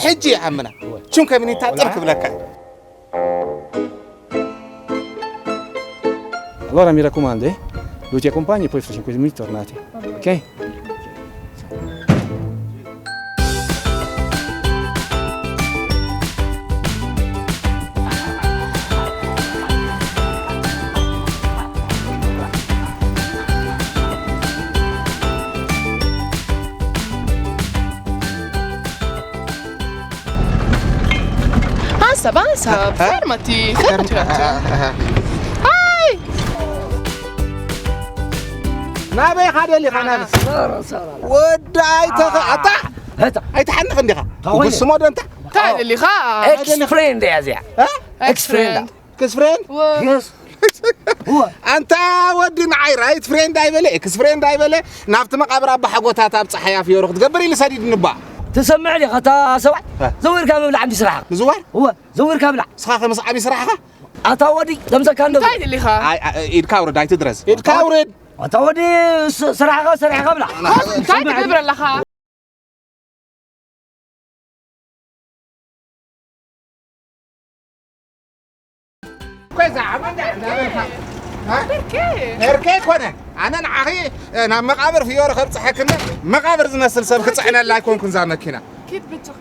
ሕጂ ይኣምና። ቹን ከሚኒታ ጥር ክብለካ። Allora mi raccomando, eh? Due o tre compagni e poi fra cinque minuti tornate. Ok? Hansab, Hansab, fermati, fermati un attimo. Hai! ናበይ ኢኻ ደሊኻ ናበይ? ወዲ ኣይተኸ ኣታ ኣይትሓንኽ እንዲኻ። ጉስሞ ዶ እንታ? እንታይ ደሊኻ? Ex friend እያ እዚኣ። Ex friend. Ex friend? ኣንታ ወዲ ንዓይ right friend ኣይበለ፣ ex friend ኣይበለ፣ ናብቲ መቓብር ኣባ ሓጎታት ኣብ ጸሓያ ፍዮሮ ክትገብር ኢሉ ሰዲድኒ እባ። ትሰምዕ ዲኻ እታ ሰብኣይ? ዘዊርካ ምብላዕ እንዲ ስራሕኻ። ምዝዋር? እወ፣ ዘዊርካ ብላዕ። ንስኻ ከ ምስ ዓቢ ስራሕኻ? ኣታ ወዲ፣ ደምሰካ እንዶ። እንታይ ደሊኻ? ኣይ፣ ኣይ፣ ኢድካ ኣውርድ፣ ኣይትድረዝ። ኢድካ ኣውርድ። ኣታ ወዲ፣ ስ-፣ ስራሕኻ ሰሪሕኻ ብላዕ። እንታይ ትገብር ኣለኻ? ኮይ፣ እዛ ዓመት እንዳበልካ፣ ሃ? ብርኬ። ብርኬ ኮነ። ኣነ ንዓኺ፣ እ፣ ናብ መቓብር ፍዮሪ ከብጽሐክኒ፣ መቓብር ዝመስል ሰብ ክጽዕነላ ኣይኮንኩን እዛ መኪና። ኪድ ብጅኻ።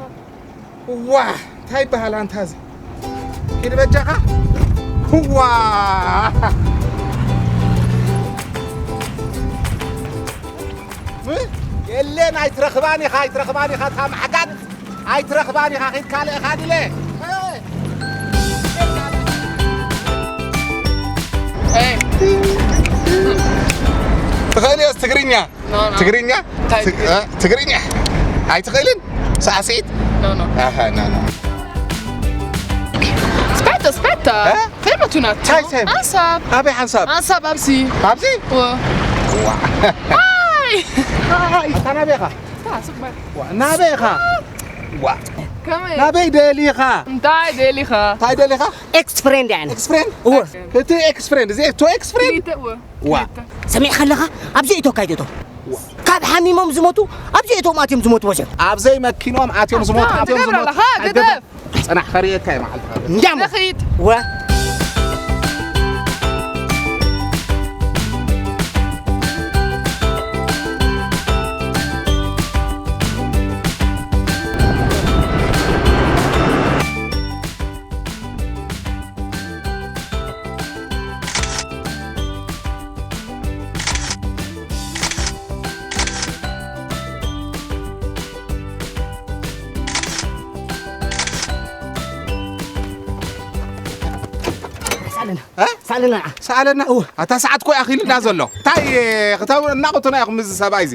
ዋ፣ እንታይ ይበሃል ኣንታ እዚ? ኪድ በጃኻ። ዋ። እ? የለን፣ ኣይትረኽባን ኢኻ፣ ኣይትረኽባን ኢኻ፣ እታ ማሕጋድ። ኣይትረኽባን ኢኻ፣ ኺድ ካልእ ኢኻ ድለ። ትኽእል እዮስ ትግርኛ? ኖ፣ ኖ። ትግርኛ? እንታይ ትግ-፣ ትግርኛ? እ፣ ትግርኛ? ኣይትኽእልን? ሳዕስዒት? ኖ፣ ኖ። ኣሃ፣ ኖ፣ ኖ። ስፔታ፣ ስፔታ። እ? እንታይ መቱናት? እንታይ ሰብ? ሓንሳብ። ኣበይ ሓንሳብ? ሓንሳብ ኣብዚ። ኣብዚ? ወ። ዋ። ኣይ! ኣይ! ኣታ ናበይ ኢኻ? ታ፣ ሱቅ በል። ዋ፣ ናበይ ኢኻ? ዋ። ከመይ? ናበይ ደሊኻ? እንታይ ደሊኻ? እንታይ ደሊኻ? ኤክስ ፍሬንድ እያ። ኤክስ ፍሬንድ? እወ። እቲ ኤክስ ፍሬንድ፣ እዚ እቶ ኤክስ ፍሬንድ? ክልተ፣ እወ። ዋ። ክልተ። ሰሚዕካ ኣለኻ? ኣብዚ እቶ ካይደቶ። ዋ። ካብ ሓሚሞም ዝሞቱ፣ ኣብዚ እቶም ኣትዮም ዝሞቱ ወዘ። ኣብዘይ መኪኖም ኣትዮም ዝሞቱ፣ ኣታ ኣትዮም ትገብር ዝሞቱ። ኣለኻ፣ ኣይገባን። ግደፍ። ጽናሕ፣ ከርእየካ እየ መዓልቲ ካልእ። እንጃሞ። ንኺድ። ወ። ሳለና። እ? ሳለና። ሳለና? እወ። ኣታ ሰዓት ኮይ ኣኺልና ዘሎ። እንታይ፣ ክተው እናቑቱና ኢኹም እዚ ሰብኣይ እዚ?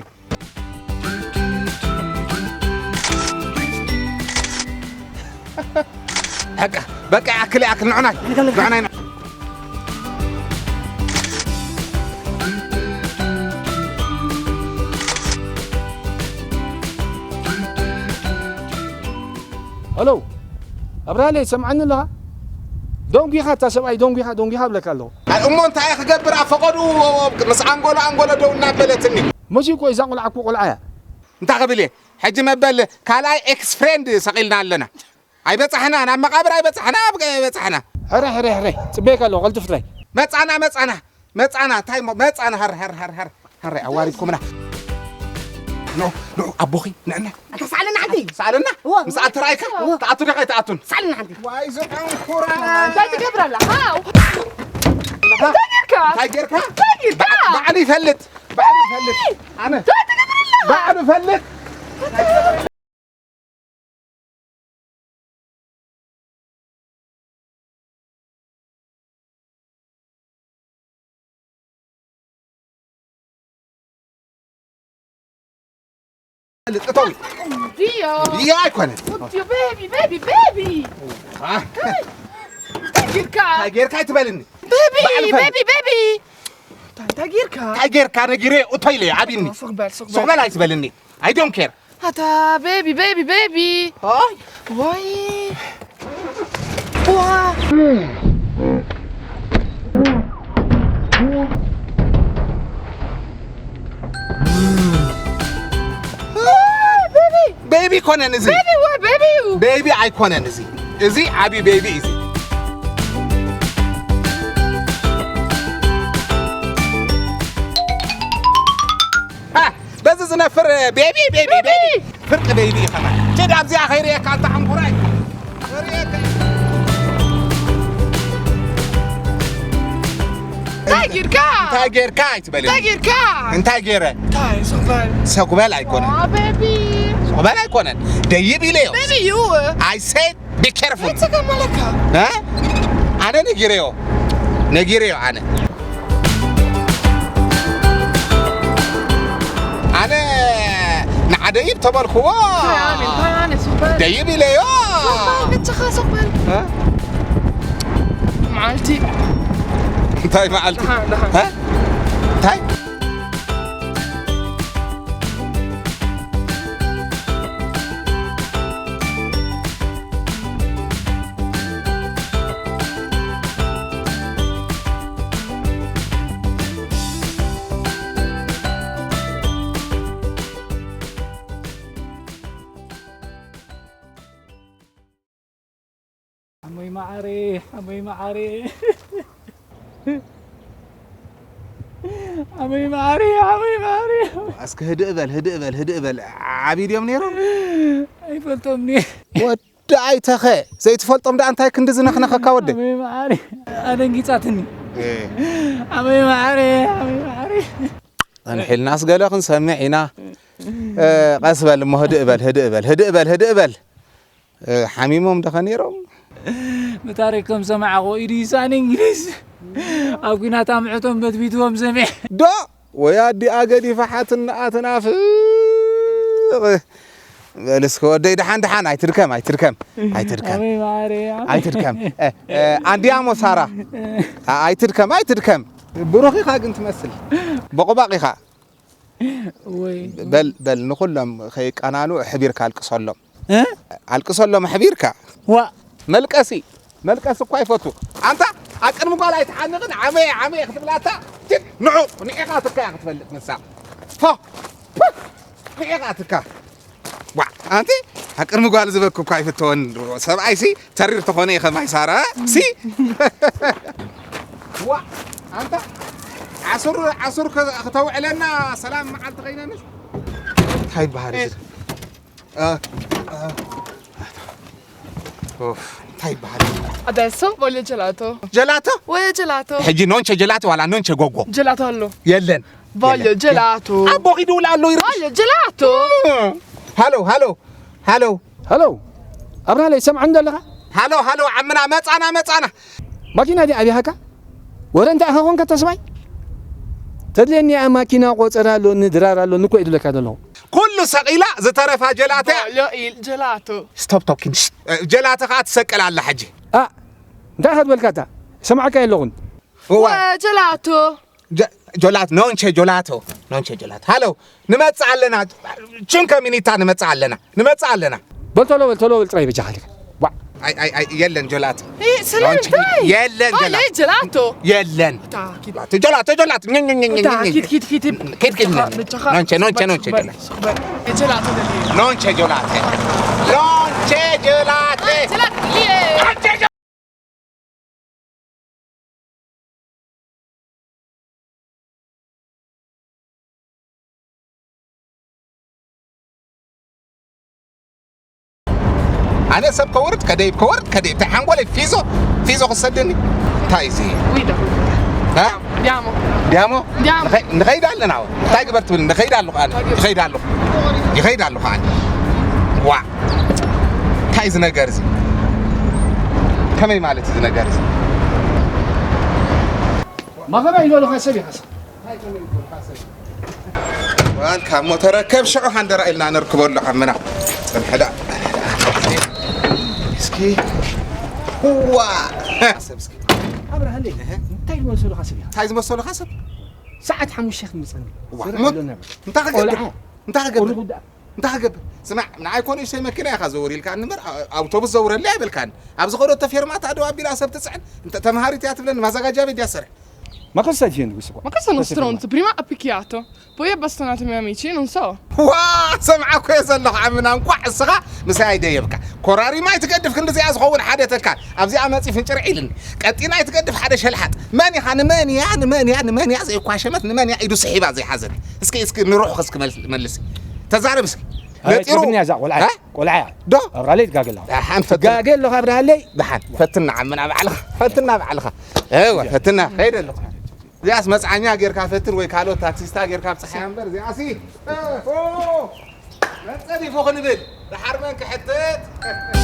በቃ፣ በቃ፣ ይኣክል፣ ይኣክል፣ ንዑናይ። ንዑናይ፣ ንዑናይ። ሄሎ፣ ኣብርሃለይ፣ ትሰምዓኒ ኣለኻ? ደንጒኻ፣ እታ ሰብኣይ ደንጒኻ፣ ደንጒኻ እብለካ ኣለኹ። ኣይ፣ እሞ እንታይ እየ ክገብር? ኣብ ፈቐድኡ ምስ ኣንጎሎ ኣንጎሎ ደው እናበለትኒ። መሲልኮ፣ እዛ ቆልዓ እኮ ቆልዓ እያ። እንታይ ክብል እየ? ሕጂ መበል ካልኣይ ኤክስ ፍሬንድ ሰቒልና ኣለና። ኣይበጻሕናን፣ ኣብ መቓብር ኣይበጻሕና፣ ኣብ ኣይበጻሕና። ሕረ፣ ሕረ፣ ሕረ፣ ጽበየካ ኣለኹ፣ ቀልጥፍ ጥራይ። መጻና፣ መጻና፣ መጻና፣ እንታይ እሞ፣ መጻና፣ ሃር፣ ሃር፣ ሃር፣ ሃር፣ ሃር፣ ኣዋሪድኩምና። ኖ፣ ኖ፣ ኣቦኺ፣ ንዕና። ኣታ ሰኣለና ሓንቲ። ሰኣለና? እወ። ምስ ኣተራእካ? እወ። ትኣቱ ዲኻ ኣይትኣቱን? ሰኣለና ሓንቲ። ዋይ፣ ዘቐንኩራ። እንታይ ትገብር ኣላ? ሃው። እንታይ ጌርካ? እንታይ ጌርካ? እንታይ ጌርካ? ባዕ-፣ ባዕሉ ይፈልጥ፣ ባዕሉ ይፈልጥ። ኣነ። እንታይ ትገብር ኣላ? ባዕሉ ይፈልጥ። እተዊ። ዲዮ። ዲዮ ኣይኮነን። ዲዮ፣ ቤቢ፣ ቤቢ፣ ቤቢ። አ። እንታይ ጌርካ? እንታይ ጌርካ ኣይትበልኒ። ቤቢ፣ ባዕሉ ፈል- ቤቢ፣ ቤቢ። እንታይ ጌርካ? እንታይ ጌርካ ነጊረ እቶ ኢለ ዓቢኒ። ሱቕ በል፣ ሱቕ ሱቕ በል። በል ኣይትበልኒ። I don't care. ኣታ ቤቢ፣ ቤቢ፣ ቤቢ። ኣይ። ወይ። ዋ። ቤቢ። ቤቢ እኮ ኣይኮነን እዚ። ቤቢ ወ-፣ ቤቢ እዩ። ቤቢ ኣይኮነን እዚ። እዚ ዓቢ ቤቢ እዩ እዚ። አ፣ በዚ ዝነፍር ቤቢ፣ ቤቢ፣ ቤቢ። ቤቢ። ፍርቂ ቤቢ እዩ ከማን። ኪድ ኣብዚኣ ከይርእየካ ኣንታ ሕንኩራይ። ከይርእየካ። እንታይ ጌርካ? እንታይ ጌርካ ኣይትበለኒ። እንታይ ጌርካ? እንታይ ጌረ? እንታይ፣ ሱቕ በል። ሱቕ በል ኣይኮነን። ዋ፣ ቤቢ። ሱቕ በል ኣይኮነን። ደይብ ኢለዮ። ቤቢ እዩ። I said be careful። እንታይ ከማለካ? እ? ኣነ ነጊረዮ። ነጊረዮ ኣነ። ኣነ ንዓ ደይብ ተበልክዎ። እንታይ ኣነ፣ እንታይ ኣነ፣ ሱቕ በል። ደይብ ኢለዮ። ሱቕ በል፣ ንስኻ ሱቕ በል። እ? መዓልቲ። እንታይ መዓልቲ? ደሓን፣ ደሓን። እ? እንታይ? ሓሞይ መዓረይ፣ ሓሞይ መዓረይ። ሓሞይ መዓረይ፣ ሓሞይ መዓረይ። እስኪ ህድእ በል፣ ህድእ በል፣ ህድእ በል። ዓብዩ ድዮም ነይሮም? ኣይፈልጦምኒ። ወዲ ኣይተኸ፣ ዘይትፈልጦም ደኣ እንታይ ክንዲ ዝነኽነኸካ ወዲ? ሓሞይ መዓረይ፣ ኣደንጊጻትኒ። እ። ሓሞይ መዓረይ፣ ሓሞይ መዓረይ። ጸንሒልናስ ገለ ክንሰምዕ ኢና። እ፣ ቀስ በል እሞ፣ ህድእ በል፣ ህድእ በል፣ ህድእ በል፣ ህድእ በል። እ፣ ሓሚሞም ዶ ኸ ነይሮም? ብታሪክ ከም ሰማዕኹ፣ ኢዱ ይሳነ እንግሊዝ ኣብ ኲናት ኣምዕቶም በትቢትዎም ሰሚዐ። ዶ? ወይ ኣዲኣ ገዲፋ ሓትንኣ ትናፍቕ። በል እስኪ ወደይ፣ ደሓን ደሓን፣ ኣይትድከም፣ ኣይትድከም፣ ኣይትድከም። ኣበይ ማርያም። ኣይትድከም። እ፣ እ፣ ኣንዲያሞ ሳራ። እ፣ ኣይትድከም፣ ኣይትድከም። ብሩኽ ኢኻ ግን ትመስል። ቦቕባቕ ኢኻ። ወይ። በል፣ በል፣ ንኹሎም ከይቀናንዑ ኣሕቢርካ ኣልቅሰሎም። እ? ኣልቅሰሎም ኣሕቢርካ። ዋ። መልቀሲ፣ መልቀሲ እኳ ይፈቱ። ኣንታ ኣብ ቅድሚ ጓል ኣይትሓንቕን፣ ዓመየ፣ ዓመየ ክትብላታ፣ ቲት፣ ንዑ፣ ንዒቓትካ እያ ክትፈልጥ ንሳ። ፎ፣ ፎ፣ ንዒቓትካ። ዋ፣ ኣንቲ ኣብ ቅድሚ ጓል ዝበኪ እኳ ኣይፍተወን። ሰብኣይሲ ተሪር ተኾነ እዩ ከማይ ሳራ፣ ሲ? ዋ፣ ኣንታ ዓሱር፣ ዓሱር ከ-፣ ከተውዕለና ሰላም መዓልቲ ኸይነንስ? እንታይ ይበሃል እዚ? እ፣ እ፣ ኡፍ፣ እንታይ ይበሃል? Adesso voglio gelato. ጀላቶ? Voglio gelato. ሕጂ ኖንቸ ጀላቶ ዋላ ኖንቸ ጎጎ? Gelato ኣሎ። የለን። Voglio የለን። Gelato. ኣቦኺ ይድውል ኣሎ ይርብሽ። Voglio gelato. ሃሎ፣ ሃሎ፣ ሃሎ። ሃሎ። ኣብራለይ፣ ሰምዓኒ ዶ ኣለኻ? ሃሎ፣ ሃሎ፣ ዓምና፣ መጻና፣ መጻና። ማኪና ድያ ኣቢሃካ? ወረ እንታይ ኢኻ ኮንካ ተስፋይ? ተድልየኒ እያ ማኪና፣ ቆጸራ ኣሎኒ፣ ድራር ኣሎኒ እኮ እየ ዝብለካ ዘለኹ። ኩሉ ሰቒላ ዝተረፋ ጀላተ። Voglio il gelato. ስቶፕ ቶኪን። ጀላተ ኸኣ ትሰቅል ኣላ ሕጂ። ኣ፣ እንታይ ኢኻ ዝበልካ እታ? ሰማዕካ የለኹን። እዋ። Voglio gelato. ጀ-፣ ጀላቶ፣ ኖንቼ ጀላቶ፣ ኖንቼ ጀላቶ። ሃሎ፣ ንመጽእ ኣለና። ችንከ ሚኒታ ንመጽእ ኣለና። ንመጽእ ኣለና። በል ቶሎ በል፣ ቶሎ በል ጥራይ በጃኻ ኢልካ። ዋ። ኣይ፣ ኣይ፣ ኣይ፣ የለን ጀላቶ። እ፣ ስለምንታይ? ኖንቼ፣ የለን ጀላቶ። ጀላቶ። የለን። ታ፣ ኪድ። ጀላቶ፣ ጀላቶ፣ ጀላቶ። ኘ፣ ኘ፣ ኘ፣ ኘ፣ ታ፣ ኘ፣ ኘ። ኪድ፣ ኪድ፣ ኪድ፣ ኪድ። ኪድ፣ ኪድ። በጃኻ፣ ኖንቼ፣ ኖንቼ፣ በጃኻ፣ ኖንቼ በል፣ ጀላቶ። በል። ጀላቶ ደልየ። ኖንቼ ጀላቶ። ኖንቼ ጀላቶ። ጀላቶ ደልየ። ኣነ ሰብ ከወርድ ከደይብ፣ ከወርድ ከደይብ። እንታይ ሓንጎለይ ፊዞ፣ ፊዞ ክሰደኒ? እንታይ እዚ? Guido. እ? Andiamo. ዲያሞ? ዲያሞ። ንኸይ-፣ ንኸይድ ኣለና። እንታይ ግበር ትብል? ንኸይድ ኣለኹ ኣነ። ይኸይድ ኣለኹ። ይኸይድ ኣለኹ ኣነ። ዋ። እንታይ እዚ ነገር እዚ? ከመይ ማለት እዚ ነገር እዚ? ማኸና ይበሉኻ ሰብ ኢኻ ሰብ። ዋልካ እሞ ተረከብ ሽዑ ሃንደራ ኢልና ነርክበሉ ዓምና። ጽንሕ ደኣ። እስኪ። ዋ። ሰብ እስኪ። ኣብርሃለይ፣ እህ። እንታይ ዝመሰሉኻ ሰብ ኢኻ? እንታይ ዝመሰሉኻ ሰብ? ሰዓት ሓሙሽተ ክንመጸኒ። ዋ፣ ስራሕ እሞ ኣለና። እንታይ ክገብር? ቆልዓ። እንታይ ክገብር? ቁሩብ ደኣ። እንታይ ክገብር? ስማዕ፣ ንዓይ እኮ ንእሽተይ መኪና ኢኻ ዘውር ኢልካ እምበር፣ ኣ-፣ ኣውቶቡስ ዘውረለይ ኣይበልካን። ኣብ ዝኸደቶ ፌርማታ ደው ኣቢላ ሰብ ትጽዕን። እንተ ተምሃሪት እያ ትብለኒ፣ ማዘጋጃ ቤት ድያ ትሰርሕ? Ma cosa stai dicendo questa qua? Ma questo è uno Cosa stai filmando? Stronzo. Prima ha picchiato, poi ha bastonato i miei amici, non so. ዋ ሰምዓ እኮ እየ ዘለኹ ዓምና እንኳዕ እስኻ ምሳይ ኣይደየብካ። ኮራሪማ ኣይትገድፍ ክንድዚኣ ዝኸውን ሓደ ተካል ኣብዚኣ መፂ ፍንጭርዕ ኢልኒ። ቀጢና ኣይትገድፍ ሓደ ሸልሓጥ። መን ኢኻ ንመን እያ ንመን እያ ንመን እያ ዘይኳሸመት ንመን እያ ኢዱ ስሒባ ዘይሓዘት። እስኪ እስኪ ንሩሕኽ እስኪ መልስ መልስ። ተዛረብ እስኪ። ኣይ ነጢሩ ትግርኛ እዛ ቆልዓ እ? ቆልዓ እያ። ዶ ኣብራለይ ትጋገላ ደሓን ፈትና ትጋገ ኣለኻ ኣብራለይ ደሓን ፈትና ዓምና ባዕልኻ ፈትና ባዕልኻ። እወ ፈትና ኸይደ ኣለኹ። እዚኣስ መፅዓኛ ጌርካ ፈትን ወይ ካልኦት ታክሲስታ ጌርካ ብፅሓያ እምበር እዚኣሲ እ፣ ኦ፣ መፀዲፉ ክንብል ደሓር መን ክሕትት።